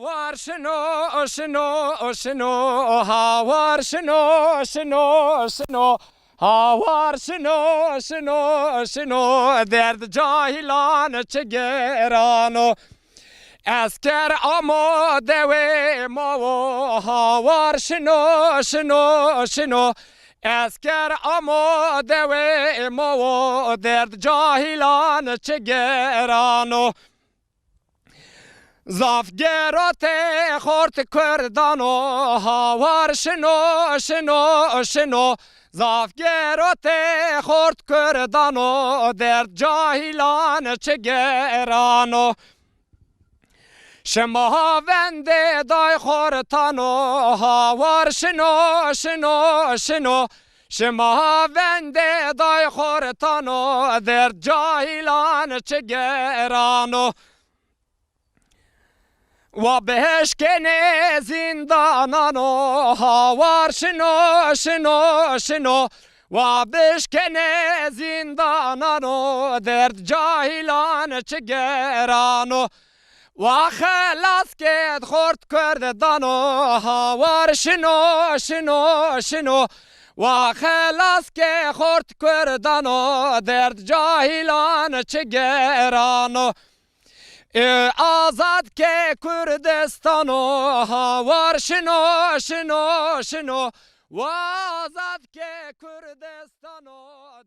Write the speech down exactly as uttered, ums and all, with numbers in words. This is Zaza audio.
Hawar şino, şino, şino, hawar şino, şino, şino. Hawar şino, şino, şino, derd cahîlan çi geran o. Esker amo dewê ma wo, hawar şino, şino, şino. Esker amo dewê ma wo, derd cahîlan çi geran o. Zaf gêro tê xort kurdan o, hawar şino, şino, şino. Zaf gêro tê xort kurdan o, derd cahîlan çi geran o. Şima vendê day xortan o, hawar şino, şino, şino. Şima vendê day xortan o, derd cahîlan çi geran o. Wa bişkenê zîndanan o, hawar şino, şino, şino. Wa bişkenê zîndanan o, derd cahîlan çi geran o. Wa xelas ked xort kurdan o, hawar şino, şino, şino. Wa xelas ke xort kurdan o, derd cahîlan çi geran o. E, azad ke Kurdistan o, hawar şino, şino, şino. Wa azad ke Kur-